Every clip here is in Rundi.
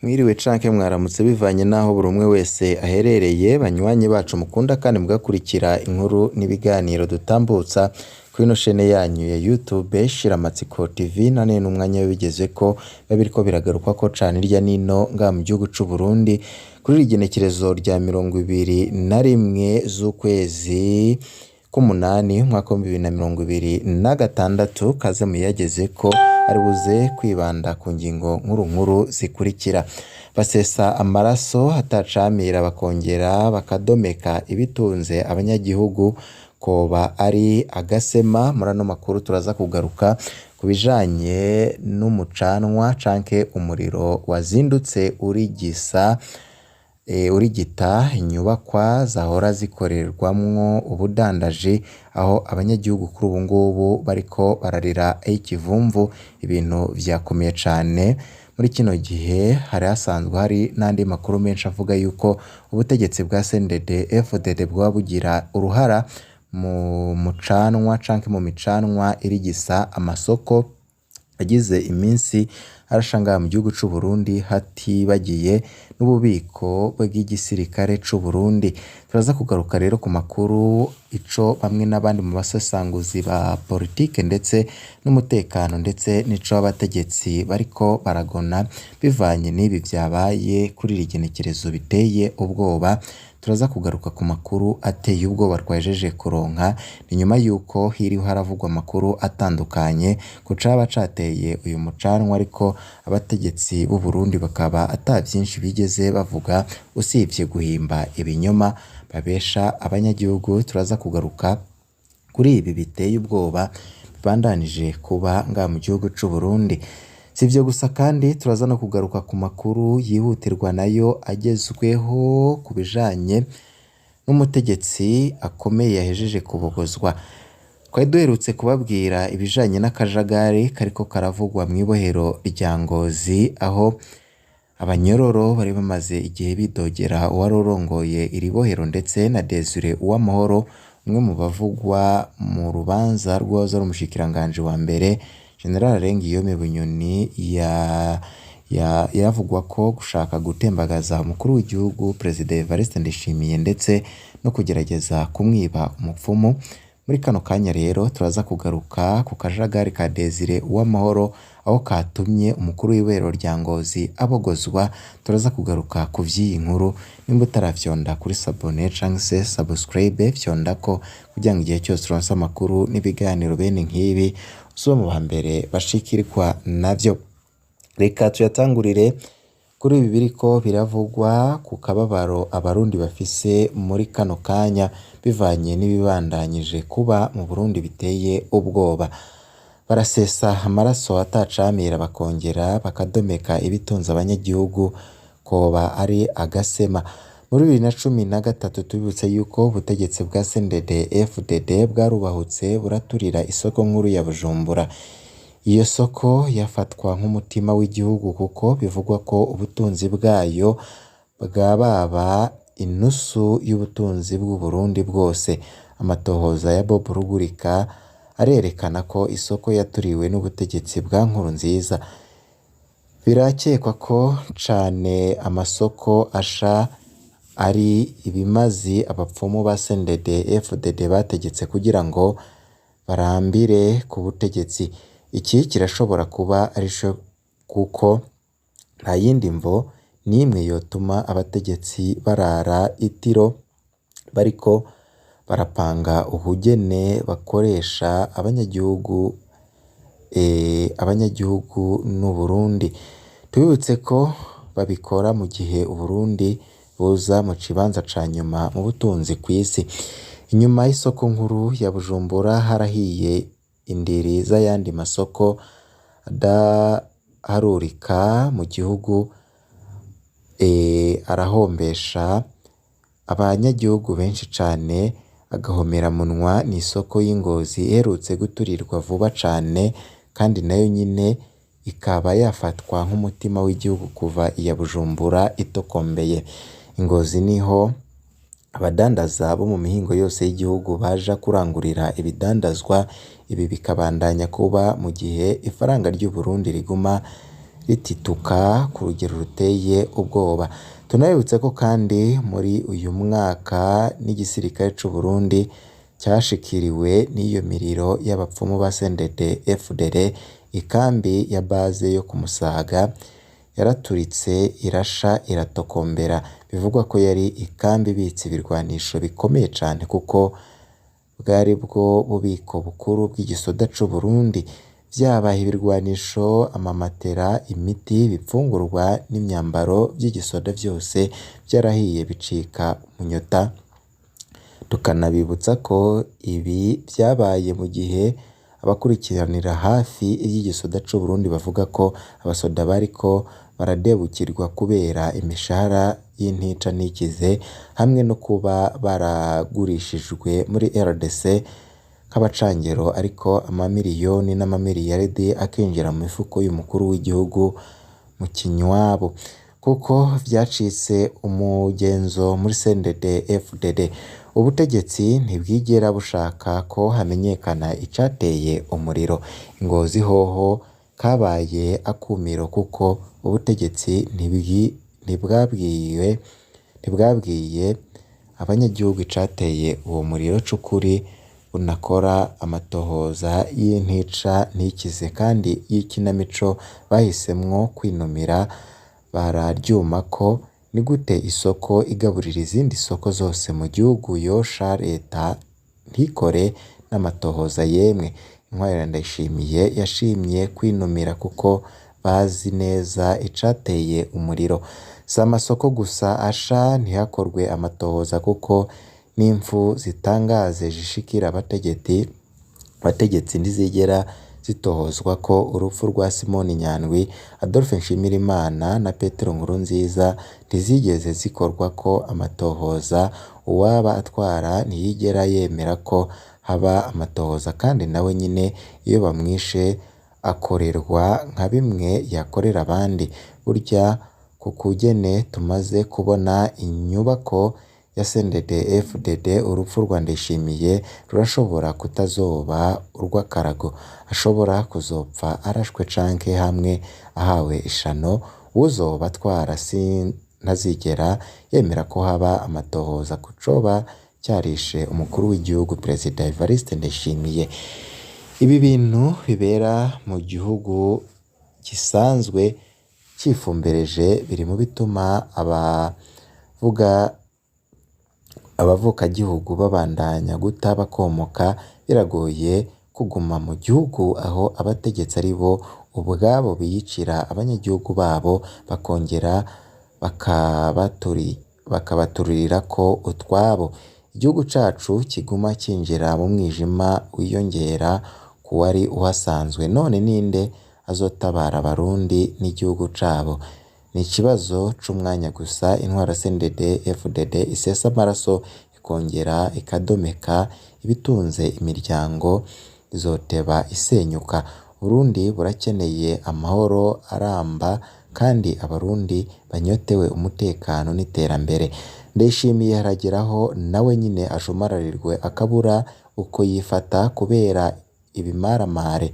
Mwiriwe canke mwaramutse bivanye n'aho buri umwe wese aherereye, banywanyi bacu mukunda kandi mugakurikira inkuru n'ibiganiro dutambutsa kuri ino shene yanyu ya YouTube Shiramatsiko TV. None n'umwanya w'ibigezweko biba biriko biragarukwako cane hirya nino ngaha mu gihugu c'u Burundi kuri iri genekerezo rya 21 z'ukwezi k'umunani umwaka w'2026. Kaze muyagezeko ari buze kwibanda ku ngingo nkuru nkuru zikurikira: basesa amaraso atacamira bakongera bakadomeka ibitunze abanyagihugu, koba ari agasema. Muri ano makuru turaza kugaruka ku bijanye n'umucanwa canke umuriro wazindutse urigisa urigita inyubakwa zahora zikorerwamwo ubudandaji, aho abanyagihugu kuri ubu ngubu bariko bararira ay'ikivumvu. Ibintu vyakomeye cane muri kino gihe. Hari hasanzwe hari n'andi makuru menshi avuga yuko ubutegetsi bwa CNDD FDD bwoba bugira uruhara mu mucanwa canke mu micanwa irigisa amasoko agize iminsi arasha ngaha mu gihugu c'u Burundi, hatibagiye n'ububiko bw'igisirikare c'u Burundi. Turaza kugaruka rero ku makuru ico bamwe n'abandi mu basesanguzi ba politike ndetse n'umutekano ndetse n'ico abategetsi bariko baragona bivanye n'ibi vyabaye kuri iri genekerezo biteye ubwoba. Turaza kugaruka ku makuru ateye ubwoba twahejeje kuronka, ni nyuma yuko hiriwe haravugwa amakuru atandukanye ku caba cateye uyu mucanwa, ariko abategetsi b'u Burundi bakaba ata vyinshi bigeze bavuga usivye guhimba ibinyoma babesha abanyagihugu. Turaza kugaruka kuri ibi biteye ubwoba bibandanije kuba ngaha mu gihugu c'u Burundi. Si ivyo gusa kandi, turaza no kugaruka ku makuru yihutirwa nayo agezweho ku bijanye n'umutegetsi akomeye yahejeje kubogozwa. Twari duherutse kubabwira ibijanye n'akajagari kariko karavugwa mw'ibohero rya Ngozi, aho abanyororo bari bamaze igihe bidogera uwari urongoye iri bohero ndetse na Desire Uwamahoro, umwe mu bavugwa mu rubanza rw'uwahoze ari umushikiranganji wa mbere General Guillaume Bunyoni, yaravugwa ko gushaka gutembagaza umukuru w'igihugu Perezida Evariste Ndayishimiye ndetse no kugerageza kumwiba umupfumu. Muri kano kanya rero turaza kugaruka ku kajagari ka Desire Uwamahoro, aho katumye umukuru w'ibohero rya Ngozi abogozwa. Turaza kugaruka ku vy'iyi nkuru. Nimba utaravyonda kuri s'abonner canke se subscribe, fyondako kugira ngo igihe cyose uronse amakuru n'ibiganiro bene nk'ibi uzobe mu ba mbere bashikirwa navyo. Reka tuyatangurire kuri ibi biriko biravugwa ku kababaro abarundi bafise muri kano kanya bivanye n'ibibandanyije kuba mu Burundi biteye ubwoba. Barasesa amaraso atacamira bakongera bakadomeka ibitunze abanyagihugu, koba ari agasema. Muri 2013 tubibutse yuko ubutegetsi bwa CNDD FDD bwarubahutse buraturira isoko nkuru ya Bujumbura. Iyo soko yafatwa nk'umutima w'igihugu kuko bivugwa ko ubutunzi bwayo bwababa inusu y'ubutunzi bw'u Burundi bwose. Amatohoza ya Bob Rugurika arerekana ko isoko yaturiwe n'ubutegetsi bwa Nkurunziza. Birakekwa ko cane amasoko asha ari ibimazi abapfumu ba CNDD FDD bategetse kugira ngo barambire ku butegetsi. Iki kirashobora kuba arico kuko nta yindi mvo n'imwe yotuma abategetsi barara itiro bariko barapanga ubugene bakoresha abanyagihugu n'u Burundi. Tubibutse ko babikora mu gihe Uburundi buza mu kibanza ca nyuma mu butunzi kw'isi. Inyuma y'isoko nkuru ya Bujumbura harahiye indiri z'ayandi masoko adaharurika mu gihugu, arahombesha abanyagihugu benshi cane. Agahomeramunwa n'isoko y'i Ngozi iherutse guturirwa vuba cane, kandi nayo nyene ikaba yafatwa nk'umutima w'igihugu kuva iya Bujumbura itokombeye. I Ngozi niho abadandaza bo mu mihingo yose y'igihugu baja kurangurira ibidandazwa, ibi bikabandanya kuba mu gihe ifaranga ry'u Burundi riguma ritituka ku rugero ruteye ubwoba. Tunabibutse ko kandi muri uyu mwaka n'igisirikare c'u Burundi cyashikiriwe n'iyo miriro y'abapfumu ba CNDD FDD. Ikambi ya base yo ku Musaga yaraturitse irasha iratokombera, bivugwa ko yari ikambi ibitse ibirwanisho bikomeye cane kuko bwari bwo bubiko bukuru bw'igisoda c'u Burundi, vyabaha ibirwanisho, amamatera, imiti, ibifungurwa n'imyambaro vy'igisoda vyose vyarahiye bicika umunyota. Tukanabibutsa ko ibi vyabaye mu gihe abakurikiranira hafi ivy'igisoda c'u Burundi bavuga ko abasoda bariko baradebukirwa kubera imishahara y'intica ntikize hamwe no kuba baragurishijwe muri RDC nk'abacangero, ariko amamiliyoni n'amamiliyaridi akinjira mu mifuko y'umukuru w'igihugu mu kinywabo, kuko vyacitse umugenzo muri CNDD FDD. Ubutegetsi ntibwigera bushaka ko hamenyekana icateye umuriro. Ingozi hoho kabaye akumiro kuko ubutegetsi ntibwabwiye abanyagihugu icateye uwo muriro c'ukuri, bunakora amatohoza y'intica ntikize kandi y'ikinamico bahisemwo kwinumira bararyumako. Ni gute isoko igaburira izindi soko zose mu gihugu yosha leta ntikore n'amatohoza yemwe? Intwari Ndayishimiye yashimye kwinumira kuko bazi neza icateye umuriro. Si amasoko gusa asha ntihakorwe amatohoza kuko n'impfu zitangaje zishikira abategetsi ntizigera zitohozwa ko urupfu rwa Simoni Nyandwi, Adolphe Nshimirimana na Petero Nkurunziza ntizigeze zikorwako amatohoza. Uwaba atwara ntiyigera yemera ko haba amatohoza, kandi nawe nyene iyo bamwishe akorerwa nka bimwe yakorera abandi. Burya ku kugene tumaze kubona inyubako ya CNDD FDD, urupfu rwa Ndayishimiye rurashobora kutazoba urw'akarago, ashobora kuzopfa arashwe canke hamwe ahawe ishano. Uwuzoba atwara ntazigera yemera ko haba amatohoza ku coba carishe umukuru w'igihugu Perezida Evariste Ndayishimiye. Ibi bintu bibera mu gihugu gisanzwe cifumbereje biri mu bituma abavukagihugu babandanya guta bakomoka. Biragoye kuguma mu gihugu aho abategetsi ari bo ubwabo biyicira abanyagihugu babo bakongera bakabaturirako utwabo. Igihugu cacu kiguma cinjira mu mwijima wiyongera kuwari uhasanzwe. None ninde azotabara abarundi n'igihugu cabo? Ni ikibazo c'umwanya gusa. Intwaro CNDD FDD isesa amaraso ikongera ikadomeka ibitunze imiryango izoteba isenyuka. Uburundi burakeneye amahoro aramba kandi abarundi banyotewe umutekano n'iterambere. Ndayishimiye harageraho nawe nyine ashumararirwe akabura uko yifata kubera ibimaramare.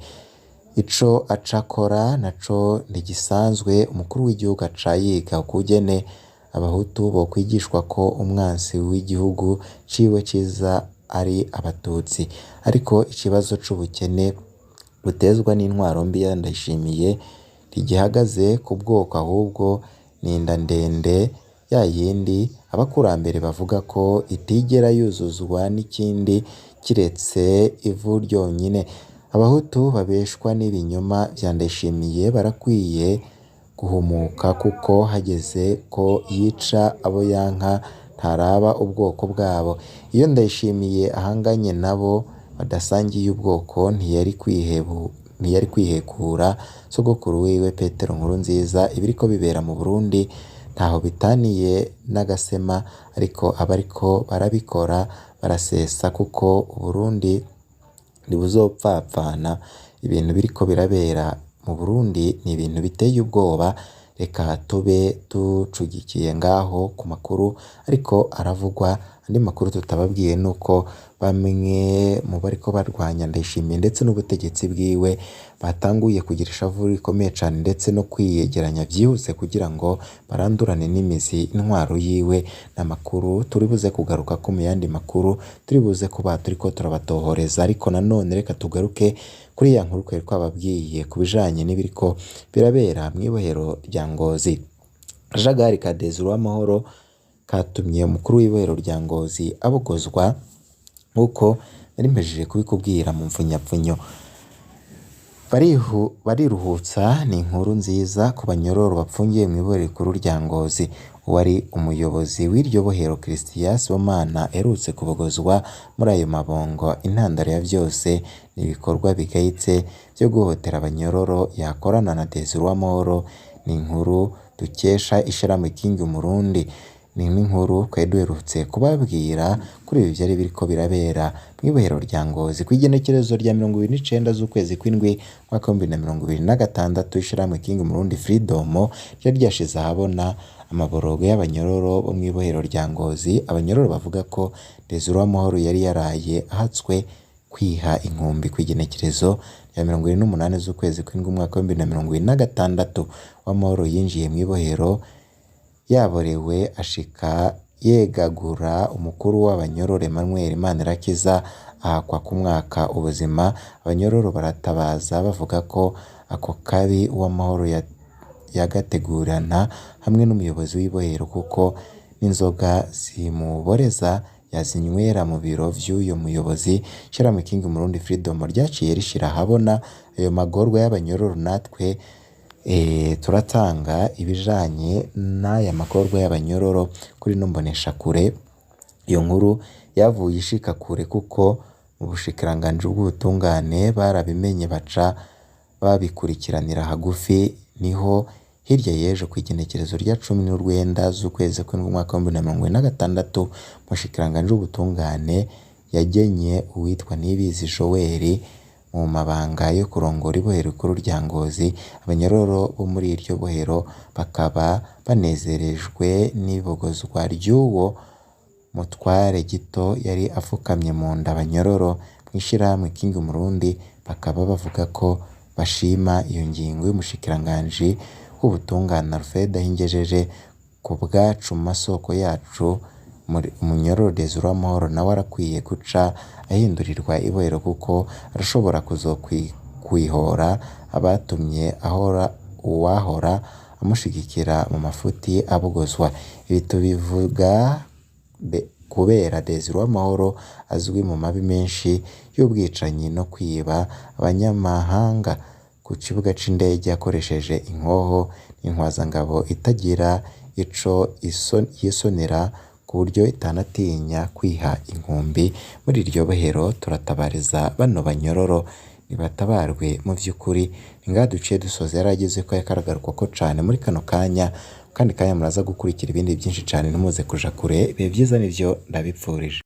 Ico acakora naco ntigisanzwe. Umukuru w'igihugu aca yiga ukugene abahutu bokwigishwa ko umwansi w'igihugu ciwe ciza ari abatutsi. Ariko ikibazo c'ubukene butezwa n'intwaro mbi ya Ndayishimiye ntigihagaze ku bwoko, ahubwo ni inda ndende ya yindi abakurambere bavuga ko itigera yuzuzwa n'ikindi kiretse ivu ryonyine. Abahutu babeshwa n'ibinyoma vya Ndayishimiye barakwiye guhumuka kuko hageze ko yica abo yanka ntaraba ubwoko bwabo. Iyo Ndayishimiye ahanganye nabo badasangiye ubwoko ntiyari kwihekura sogokuru wiwe Petero Nkurunziza. Ibiriko bibera mu Burundi ntaho bitaniye n'agasema, ariko abariko barabikora barasesa kuko Uburundi ntibuzopfapfana. Ibintu biriko birabera mu Burundi ni ibintu biteye ubwoba. Reka tube ducugikiye ngaho ku makuru ariko aravugwa. Andi makuru tutababwiye nuko bamwe mu bariko barwanya Ndayishimiye ndetse n'ubutegetsi bwiwe batanguye kugira ishavu rikomeye cane ndetse no kwiyegeranya vyihuse kugira ngo barandurane n'imizi intwaro yiwe. N'amakuru turi buze kugaruka ko mu yandi makuru turi buze kuba turiko turabatohoreza, ariko nanone reka tugaruke kuri ya nkuru twari twababwiye ku bijanye n'ibiriko birabera mw'ibohero rya Ngozi. Akajagari ka Desire Uwamahoro katumye umukuru w'ibohero rya Ngozi abogozwa, nk'uko nari mpejeje kubikubwira mu mfunyapfunyo. Bariruhutsa ni inkuru nziza ku banyororo bapfungiye mw'ibohero rikuru rya Ngozi. Uwari umuyobozi w'iryo bohero Christian Sibomana aherutse kubogozwa muri ayo mabongo. Intandaro ya vyose ni ibikorwa bigayitse vyo guhohotera abanyororo yakorana na Desire Uwamahoro. Ni inkuru dukesha ishirahamwe King Umurundi. Ni n'inkuru twari duherutse kubabwira kuri ibi vyari biriko birabera mw'ibohero rya Ngozi kw'igenekerezo rya 29 z'ukwezi kw'indwi umwaka w'2026. Ishirahamwe King Umurundi Freedom ryari ryashize ahabona amaborogo y'abanyororo bo mw'ibohero rya Ngozi. Abanyororo bavuga ko Desire Uwamahoro yari yaraye ahatswe kwiha inkumbi kw'igenekerezo rya 28 z'ukwezi kw'indwi umwaka w'2026. Uwamahoro yinjiye mw'ibohero yaborewe ashika yegagura umukuru w'abanyororo Emmanuel Manirakiza ahakwa kumwaka ubuzima. Abanyororo baratabaza bavuga ko ako kabi Uwamahoro yagategurana hamwe n'umuyobozi w'ibohero, kuko n'inzoga zimuboreza yazinywera mu biro vy'uyo muyobozi. Ishirahamwe King Umurundi Freedom ryaciye rishira ahabona ayo magorwa y'abanyororo. Natwe turatanga ibijanye n'aya magorwa y'abanyororo kuri ino mboneshakure. Iyo nkuru yavuye ishika kure kuko mu bushikiranganji bw'ubutungane barabimenye baca babikurikiranira hagufi. Niho hirya y'ejo kw'igenekerezo rya 19 z'ukwezi kw'indwi umwaka w'2026, umushikiranganji w'ubutungane yagenye uwitwa Niyibizi Joel mu mabanga yo kurongora ibohero rikuru rya Ngozi. Abanyororo bo muri iryo bohero bakaba banezerejwe n'ibogozwa ry'uwo mutware gito yari afukamye mu nda. Abanyororo mw'ishirahamwe King Umurundi bakaba bavuga ko bashima iyo ngingo y'umushikiranganji w'ubutungane Alfred Ahingejeje. Ku bwacu mu masoko yacu, umunyororo Desire Uwamahoro nawe arakwiye guca ahindurirwa ibohero, kuko arashobora kuzokwihora abatumye ahora uwahora amushigikira mu mafuti abogozwa. Ibi tubivuga kubera Desire Uwamahoro azwi mu mabi menshi y'ubwicanyi no kwiba abanyamahanga ku kibuga c'indege akoresheje inkoho n'intwazangabo itagira ico yisonera, ku buryo itanatinya kwiha inkumbi. Muri iryo bohero turatabariza bano banyororo nibatabarwe mu vy'ukuri. Ni ngaha duciye dusoza yarageze ko yakaragarukwako cane muri kano kanya. Kandi kanya muraza gukurikira ibindi vyinshi cane, ntimuze kuja kure. Ibihe vyiza nivyo ndabipfurije.